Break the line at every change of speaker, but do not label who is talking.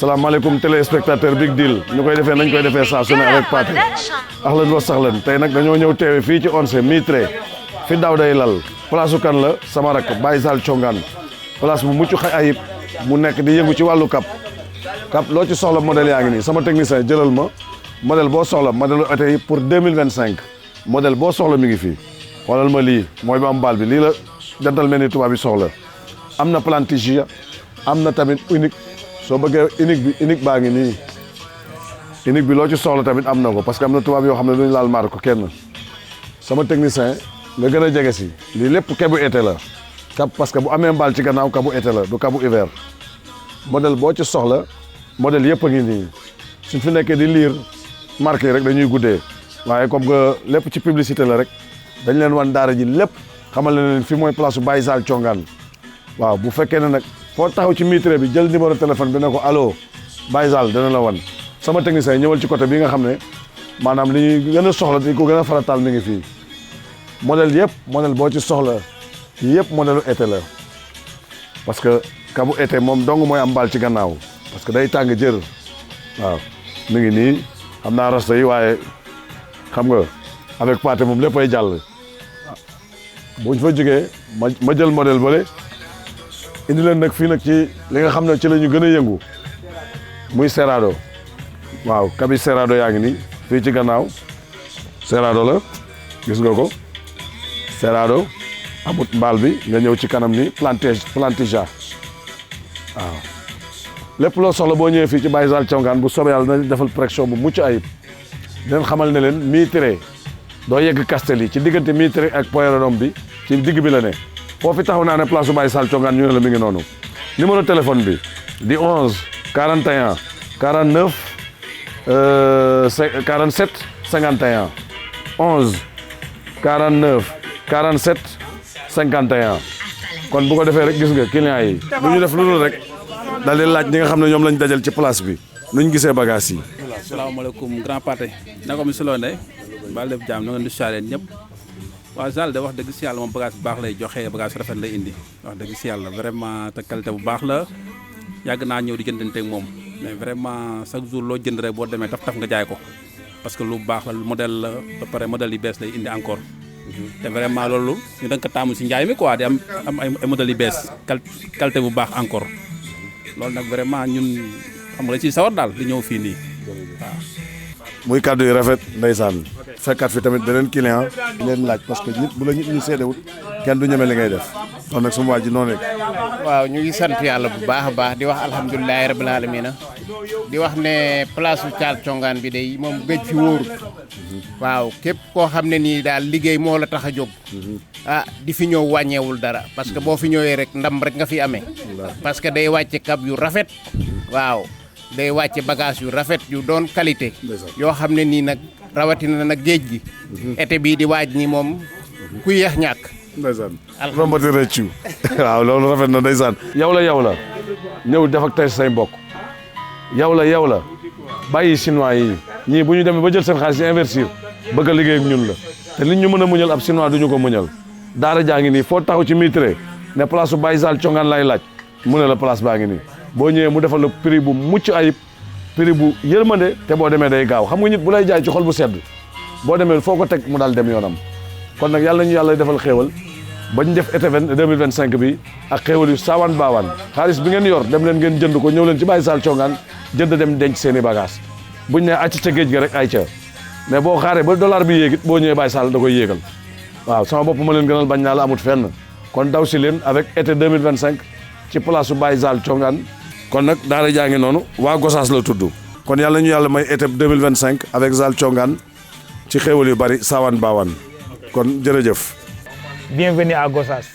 salaamaaleykum téléspectateur Big Deal ñu koy defee nañ koy defee saa su ne avec Pathé ahlan wa sahlan tey nag dañoo ñëw teewe fii ci Once Mitre fi daaw day lal place su kan la sama rak Baye Zal Thiongan place bu mucc ayib mu nekk di yëngu ci wàllu cap loo ci soxla modèle yaa ngi nii sama technicien jëlal ma modèle boo soxla modèle oto yi pour 2025 modèle boo soxla mi ngi fii xoolal ma lii mooy bu am baal bi lii la jantal mel ni tubaab bi soxla am na Plantigia am na tamit unique soo bëggee unique baa ngi nii unique bi loo ci soxla tamit am na ko parce que am na tubaab yoo xam ne duñu laal maar ko kenn sama technicien nga gën a jege si lii lépp kebu été la cap parce que bu amee mbaal ci gannaaw kabu été la du kabu hiver modèle boo ci soxla modèle yëpp a ngi nii suñ fi nekkee di lire marque yi rek dañuy guddee waaye comme que lépp ci publicité la rek dañ leen wan daara ji lépp xamal leen fi mooy place su Baye Zal Thiongan waaw bu fekkee ne nag foo taxaw ci Mitre bi jël numéro téléphone bi ne ko allo Baye Zal dana la wan sama technicien ñëwal ci côté bi nga xam ne maanaam li ñuy gën a soxla di ko gën a farataal mi ngi fii modèle yëpp modèle boo ci soxla yëpp modèle été la parce que kabu été moom dong mooy am mbaal ci gannaaw parce que day tàng jër waaw mi ngi nii xam naa rasta yi waaye xam nga avec Pathé moom léppay jàll buñ fa jógee ma jël modèle bële indi leen nag fii nag ci li nga xam ne ci la ñu gën a yëngu muy Serrado waaw kabi Serrado yaa ngi nii fii ci gannaaw Serrado la gis nga ko Serrado amut mbaal bi nga ñëw ci kanam ni Plantigia waaw lépp loo soxla boo ñëwee fii ci Baye Zal Thiongan bu soobee yàlla na defal pression bu mucc ayib leen xamal ne leen Mitre doo yegg Castelli ci diggante Mitre ak Pueyrredon bi ci digg bi la ne foo fi taxaw naa ne place su Baye Zal Thiongan ñu ne la mi ngi noonu numéro téléphone bi di 11 41 49 47 51 11 49 47 51 kon bu ko defee rek gis nga client yi lu ñu def lu dul rek daal di laaj ñi nga xam ne ñoom lañ dajal ci place bi nuñ gisee bagage yi.
salaamaaleykum grand Pathé naka mi solo ndey baal def jaam na nga nuyu leen ñëpp waaw Zal de wax dëgg si yàlla moom bagage bu baax lay joxe bagage rafet lay indi wax dëgg si yàlla vraiment te qualité bu baax la yàgg naa ñëw di jëndante ak moom mais vraiment chaque jour loo jënd rek boo demee taf nga jaay ko parce que lu baax la modèle la ba pare modèle yu bees lay indi encore te vraiment loolu ñu da nga ko taamu si njaay mi quoi di am ay modèles yu bees qualité bu baax encore loolu nag vraiment ñun xam nga ci sawar daal di ñëw fii nii waaw.
muy kàddu yu rafet ndeysaan fekkaat fi tamit beneen client leen laaj parce que nit bu la nit ñi seedewut kenn du ñeme li ngay def kon nag sama waa ji noonu rek.
waaw ñu ngi sant yàlla bu baax a baax di wax alhamdulilahi rabbil alamina di wax ne place su Zal Thiongan bi day moom géej fi wóorut waaw képp koo xam ne nii daal liggéey moo la tax a jóg di fi ñëw wàññeewul dara parce que boo fi ñëwee rek ndam rek nga fi amee parce que day wàcce kab yu rafet waaw day wàcce bagage yu rafet yu doon qualité yoo xam ne nii nag rawatina nag géej gi été bii di waaj ni moom ku yeex ñàkk
ndeysaan rombati rëccu waaw loolu rafet na ndeysaan yow la ñëw def ak tey say mbokk yow la bàyyi chinois yi ñii bu ñu demee ba jël seen xaalis yi investir bëgg a liggéey ak ñun la te liñ ñu mën a muñal ab chinois duñu ko muñal daara jaa ngi nii foo taxaw ci Mitre ne place su Baye Zal Thiongan lay laaj mu ne la place baa ngi nii boo ñëwee mu defal la prix bu mucc ayib prix bu yërmande te boo demee day gaaw xam nga nit bu lay jaay ci xol bu sedd boo demee foo ko teg mu daal dem yoonam kon nag yàlla ñu yàlla defal xéewal bañ def été 2025 bi ak xéewal yu saawaan baawaan xaalis bi ngeen yor dem leen ngeen jënd ko ñëw leen ci Baye Zal Thiongan jënd dem denc seen i bagage buñ ne acc ca géej gi rek ay ca mais boo xaaree ba dollar bi yéegit boo ñëwee Baye Zal da koy yéegal waaw sama bopp ma leen gënal bañ naa la amut fenn kon daw si leen avec été 2025 ci place su Baye Zal Thiongan kon nag daara jaa ngi noonu waa Gossas la tudd kon yàlla ñu yàlla may été 2025 avec Zal Thiongan ci xéewal yu bari saawaan baawaan kon jërëjëf.
Bienvenue à Gossas.